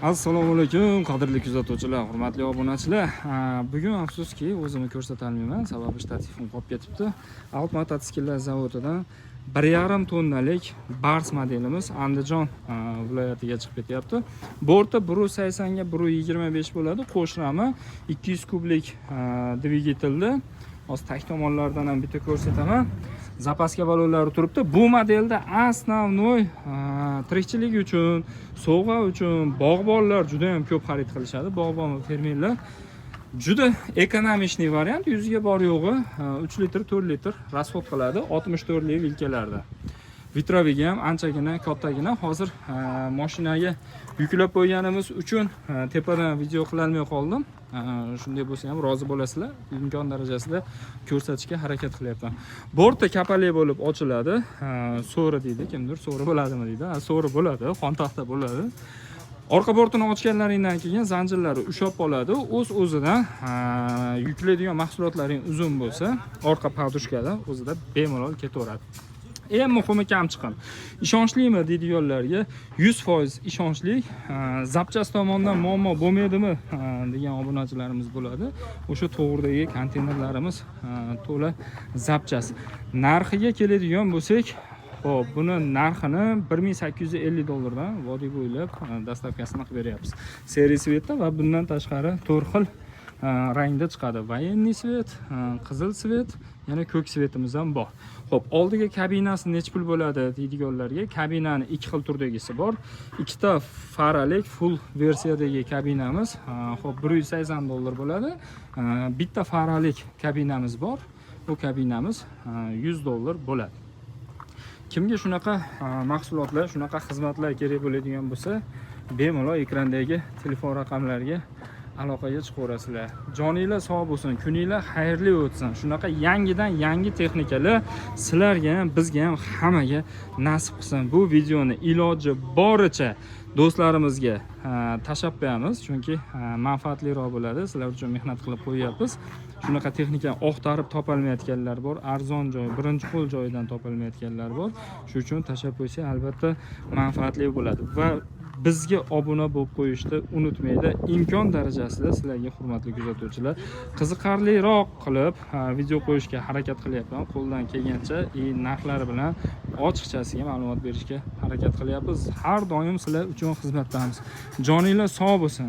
Assalomu alaykum, qadrli kuzatuvchilar, hurmatli obunachilar. Bugun, afsuski, o'zimni ko'rsatolmayman, sababi shtativim qolib ketibdi. Alp mototsikllar zavodidan 1,5 tonnalik Bars modelimiz Andijon viloyatiga chiqib ketyapti. Borti 1.80 ga 1.25 bo'ladi, qo'sh rama, 200 kublik dvigatelda. Hozir tag tomonlaridan ham bitta ko'rsataman. Запаска balonlari turibdi. Bu modelda основной tirikchilik uchun, sovg'a uchun bog'bonlar juda ham ko'p xarid qilishadi. Bog'bon va fermerlar. Juda экономичный variant, yuziga bor yo'g'i 3 litr, 4 litr расход qiladi 64 lik вилка larda. Ветровик i ham anchagina kattagina. Hozir mashinaga yuklab qo'yganimiz uchun tepadan video qilolmay qoldim. Shunday bo'lsa ham rozi bo'lasizlar. Imkon darajasida ko'rsatishga harakat qilyapman. Borti kapali bo'lib ochiladi. So'ri deydi, kimdir so'ri bo'ladimi deydi. Ha, so'ri bo'ladi, xontaxta bo'ladi. Orqa bortini ochganlaringdan keyin zanjirlari ushlab qoladi. O'z o'zidan yuklaydigan mahsulotlaring uzun bo'lsa, orqa подушка da o'zida bemalol ketaveradi. Eng muhimi, kam chiqim. Ishonchlimi deydiganlarga 100% ishonchli. Запчасть tomondan muammo bo'lmaydimi degan obunachilarimiz bo'ladi. O'sha to'g'ridagi konteynerlarimiz to'la запчасть. Narxiga keladigan bo'lsak, xo'p, buni narxini 1850 dollardan vodiy bo'ylab доставка sini qilib beryapmiz. Серый цвет da va bundan tashqari to'rt xil rangda chiqadi. Военный цвет, qizil цвет, yana ko'k цвет imiz ham bor. Xo'p, oldiga kabinasi necha pul bo'ladi deydiganlarga, kabinani ikki xil turdagisi bor. Ikkita faralik full versiyadagi kabinamiz, xo'p, 180 dollar bo'ladi. Bitta faralik kabinamiz bor. Bu kabinamiz 100 dollar bo'ladi. Kimga shunaqa mahsulotlar, shunaqa xizmatlar kerak bo'ladigan bo'lsa, bemalol ekrandagi telefon raqamlariga aloqaga chiqaverasizlar. Joninglar sog' bo'lsin, kuninglar xayrli o'tsin. Shunaqa yangidan yangi texnikalar sizlarga ham, bizga ham, hammaga nasib qilsin. Bu videoni iloji boricha do'stlarimizga tashlab qo'yamiz, chunki manfaatliroq bo'ladi. Sizlar uchun mehnat qilib qo'yyapmiz. Shunaqa texnikani oqtarib topolmayotganlar bor, arzon joy, birinchi qo'l joyidan topolmayotganlar bor. Shu uchun tashlab qo'ysak, albatta manfaatli bo'ladi va bizga obuna bo'lib qo'yishni unutmanglar. Imkon darajasida sizlarga, hurmatli kuzatuvchilar, qiziqarliroq qilib video qo'yishga harakat qilyapman qo'ldan kelgancha и narxlari bilan ochiqchasiga ma'lumot berishga harakat qilyapmiz. Har doim sizlar uchun xizmatdamiz. Joninglar sog' bo'lsin.